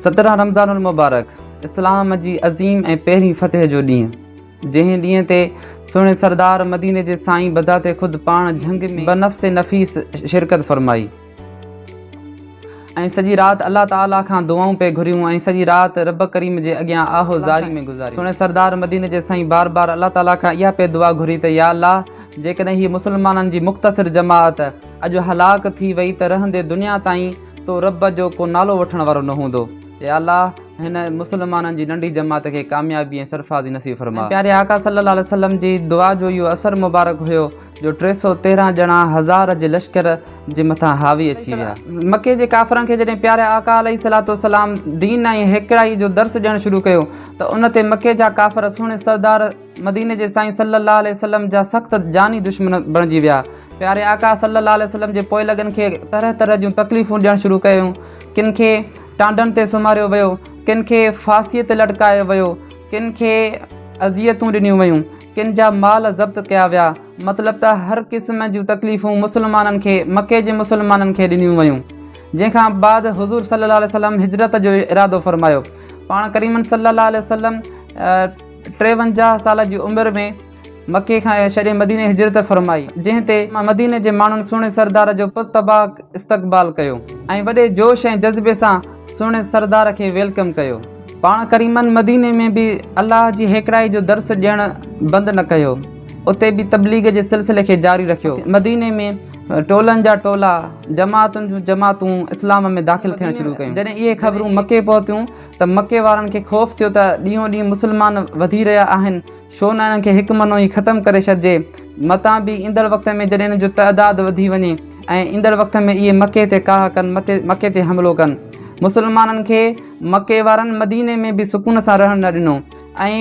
17 رمضان المبارڪ اسلام جي عظيم ۽ پهرين فتح جو ڏينهن، جنهن ڏينهن تي سهڻي سردار مديني جي سائين بذات خود پاڻ جهنگ ۾ بنفس نفيس شرڪت فرمائي ۽ سڄي رات الله تعالي کان دعائون پئي گهريون ۽ سڄي رات رب ڪريم جي اڳيان آه و زاري ۾ گذاري. سهڻي سردار مديني جي سائين بار بار الله تعالي کان اها پئي دعا گهري ته يا الله جيڪڏهن هي مسلمانن جي مختصر جماعت اڄ هلاڪ ٿي وئي ته رهندي دنيا تائين تو رب جو ڪو نالو وٺڻ وارو نه هوندو. يا الله هن مسلمانن جي ننڍي جماعت کي ڪاميابي ۽ سرفرازي نصيب فرماء. ۽ پياري آقا صلي الله عليه وسلم جي دعا جو اهو اثر مبارڪ هيو جو 313 ڄڻا هزار جي لشڪر جي مٿان حاوي اچي ويا. مڪي جي ڪافرن کي جڏهن پياري آقا عليه الصلوة والسلام دين ۽ هيڪڙائي جو درس ڏيڻ شروع ڪيو ته ان تي مڪي جا ڪافر سهڻي سردار مديني جي سائين صلّي اللّٰه عليه وسلّم جا سخت جاني دشمن بڻجي ويا. پياري آقا صلّي اللّٰه عليه وسلّم جي پوئلڳن کي طرح طرح جون تڪليفون ڏيڻ شروع ڪيون. ڪن کي ٽانڊن تي سمهاريو ويو، ڪن کي ڦاسيء تي لٽڪايو ويو، ڪن کي اذيتون ڏنيون ويون، ڪن جا مال ضبط ڪيا ويا. مطلب ته هر قسم جون تڪليفون مسلمانن کي مڪي جي مسلمانن کي ڏنيون ويون. جنهن کان بعد حضور صلّي اللّٰه عليه وسلّم هجرت جو ارادو فرمايو. پاڻ ڪريمن صلّي اللّٰه عليه وسلّم 53 سال جي عمر ۾ مڪي کان ڇڏي مديني هجرت فرمائي، جنهن تي مديني جي ماڻهن سهڻي سردار جو پرتپاڪ استقبال ڪيو ۽ وڏي جوش ۽ جذبي سان سهڻي سردار کي welcome ڪيو. پاڻ ڪريمن مديني ۾ به الله جي هيڪڙائي جو درس ڏيڻ بند نه ڪيو، اتي به تبليغ جي سلسلي کي جاري رکيو. مديني ۾ ٽولن جا ٽولا، جماعتن جون جماعتون اسلام ۾ داخل ٿيڻ شروع ڪيون. جڏهن اهي خبرون مڪي پهتيون ته مڪي وارن کي خوف ٿيو ته ڏينهون ڏينهن مسلمان وڌي رهيا آهن، ڇو نه انهن کي هڪ منو ئي ختم ڪري ڇڏجي، متان به ايندڙ وقت ۾ جڏهن انهن جو تعداد وڌي وڃي ۽ ايندڙ وقت ۾ اهي مڪي تي ڪاهه ڪن، مڪي تي حملو ڪن. مسلمانن کي مڪي وارن مديني ۾ به سڪون سان رهڻ نه ڏنو ۽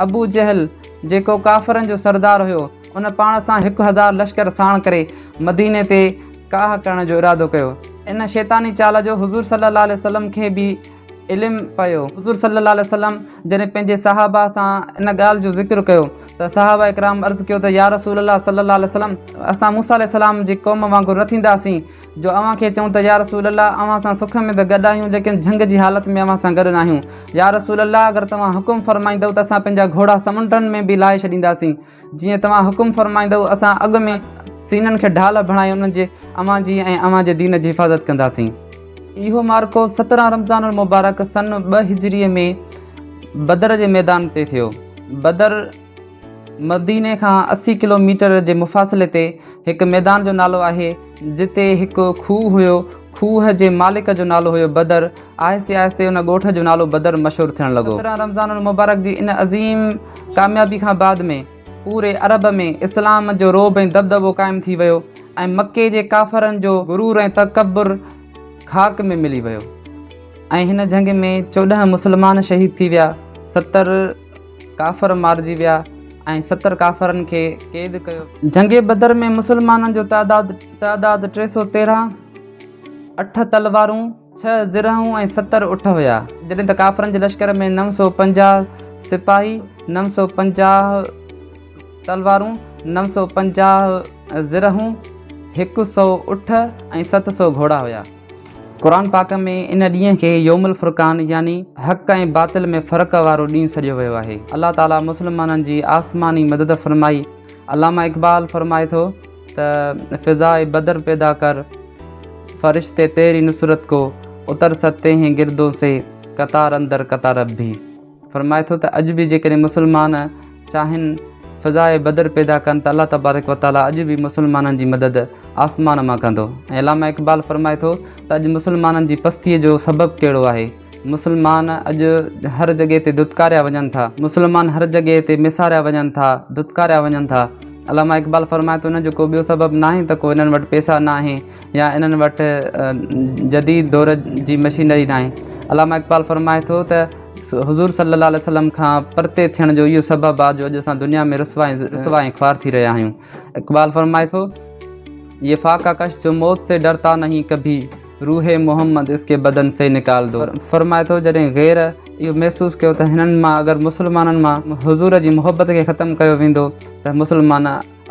ابو جهل جيڪو ڪافرن جو سردار هيو، ان پاڻ سان 1000 لشڪر ساڻ ڪري مديني تي ڪاهه ڪرڻ جو ارادو ڪيو. ان شيطاني چال جو حضور صلي الله عليه وسلم کي به علم پيو. حضور صلي الله عليه وسلم جڏهن پنهنجي صحابه سان ان ڳالهه جو ذڪر ڪيو ته صحابه ڪرام عرض ڪيو ته يا رسول الله صلي الله عليه وسلم اسان موسيٰ عليه السلام جي قوم وانگر نه ٿينداسين جو اوهان کي چئون ته يا رسول الله اوهان سان سک ۾ ته گڏ آهيون ليڪن جهنگ جي حالت ۾ اوهان سان گڏ ناهيون. يا رسول الله اگر توهان حڪم فرمائيندؤ ته اسان پنهنجا گهوڙا سمنڊن ۾ به لاهي ڇڏينداسين. جيئن توهان حڪم فرمائيندؤ اسان اڳ ۾ سينن کي ڍال بڻائي انهن جي اوهان جي ۽ اوهان جي دين جي حفاظت ڪنداسين. اهو معرڪو 17 رمضان المبارڪ سن 2 هجريء ۾ بدر جي ميدان تي ٿيو. بدر مديني کان 80 ڪلو ميٽر جي مفاصلي تي هڪ ميدان جو نالو آهي جتي هڪ کوهه هيو. کوهه جي مالڪ جو نالو هيو بدر. آهستي آهستي ان ڳوٺ جو نالو بدر مشهور ٿيڻ لڳو. 17 رمضان المبارڪ جي ان عظيم ڪاميابي کان بعد ۾ پوري عرب ۾ اسلام جو رعب ۽ دٻدٻو قائم ٿي ويو ۽ مڪي جي ڪافرن جو غرور ۽ تڪبر خاڪ ۾ ملي ويو. ۽ هن جنگ ۾ 14 مسلمان شهيد ٿي ويا، 70 ڪافر مارجي ويا ۽ 70 ڪافرن کي قيد ڪيو. جنگ بدر ۾ مسلمانن جو تعداد 313، اٺ تلوارون، ڇهه زرهون ۽ 70 اٺ هيا، جڏهن ته ڪافرن جي لشڪر ۾ 950 سپاهي، 950 تلوارون، 950 زرهون، هڪ سئو اٺ ۽ 700 گهوڙا هيا. قرآن پاڪ ۾ ان ڏينهن کي يوم الفرقان يعني حق ۽ باطل ۾ فرق وارو ڏينهن سڏيو ويو آهي. الله تعاليٰ مسلمانن جي آسماني مدد فرمائي. علامه اقبال فرمائي ٿو. ته فضاء بدر پيدا ڪر فرشتي تيري نصرت ڪو اتر سڪتي هين گردون سي قطار اندر قطار اب ڀي فرمائي ٿو ته اڄ به جيڪڏهن مسلمان چاهين فضاء بدر پيدا ڪن ته الله تبارڪ و تعالي اڄ به مسلمانن جي مدد آسمان مان ڪندو ۽ علامه اقبال فرمائي ٿو ته اڄ مسلمانن جي پستي جو سبب ڪهڙو آهي مسلمان اڄ هر جڳهه تي ڌتڪاريا وڃن ٿا. مسلمان هر جڳهه تي ميساريا وڃن ٿا، ڌتڪاريا وڃن ٿا. علامه اقبال فرمائي ٿو ان جو ڪو ٻيو سبب ناهي ته ڪو انهن وٽ پئسا ناهي يا انهن وٽ جديد دور جي مشينري ناهي. علامه اقبال فرمائي ٿو ته حضور صلي الله عليه وسلم کان پرتي ٿيڻ جو اهو سبب آهي جو اڄ اسان دنيا ۾ رسوا ۽ خوار ٿي رهيا آهيون. اقبال فرمائي ٿو يه فاقه ڪش جو موت سي ڊرتا نهين ڪڀي. روح محمد اس ڪي بدن سي نڪال دو. فرمائي ٿو جڏهن غير اهو محسوس ڪيو ته هنن مان اگر مسلمانن مان حضور جي محبت کي ختم ڪيو ويندو ته مسلمان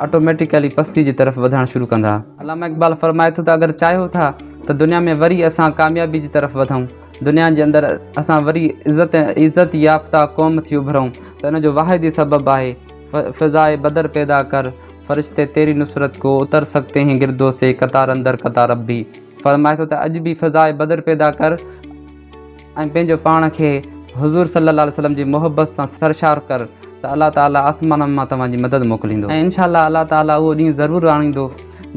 آٽوميٽيڪلي پستي جي طرف وڌڻ شروع ڪندا. علامه اقبال فرمائي ٿو ته اگر چاهيو ٿا ته دنيا ۾ وري اسان ڪاميابي جي طرف وڌون دنيا جي اندر اسان وري عزت عزت يافته قوم ٿي اڀرون ته ان جو واحد ئي سبب آهي فضاء بدر پيدا ڪر فرشتي تيري نصرت ڪو اتر سڪتي هين گردو سي قطار اندر قطار اب ڀي فرمائي ٿو ته اڄ به فضاء بدر پيدا ڪر ۽ پنهنجو پاڻ کي حضور صلي الله عليه وسلم جي محبت سان سرشار ڪر ته الله تعالي آسمانن مان توهان جي مدد موڪليندو ۽ انشاء الله الله تعالي اهو ڏينهن ضرور آڻيندو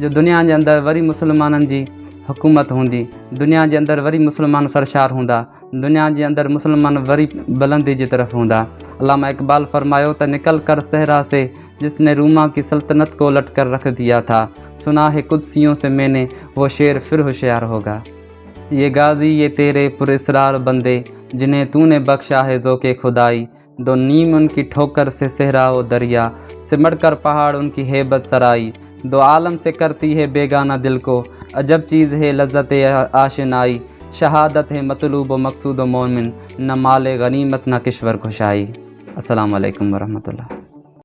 جو دنيا جي اندر وري مسلمانن جي حڪومت هوندي دنيا جي اندر وري مسلمان سرشار هوندا دنيا جي اندر مسلمان وري بلندي جي طرف هوندا علامه اقبال فرمايو ته نڪل ڪر صحرا سي جس ني روما ڪي سلطنت ڪو الٽ ڪر رک ديا ٿا سنا هي قدسيون سي مين ني وو شير ڦر هوشيار هوگا. يه غازي يه تيري پر اسرار بندي جنهين تو ني بخشا هي ذوق خدائي دو نيم ان ڪي ٺوڪر سي صحرا و دريا سمڙ ڪر پهاڙ ان ڪي هيبت سرائي دو عالم سي ڪرتي هي بيگانه دل ڪو عجب چيز هي لذت آشنائي شهادت هي مطلوب و مقصود و مومن نه مال غنيمت نه ڪشور ڪشائي السلام عليڪم ورحمة الله.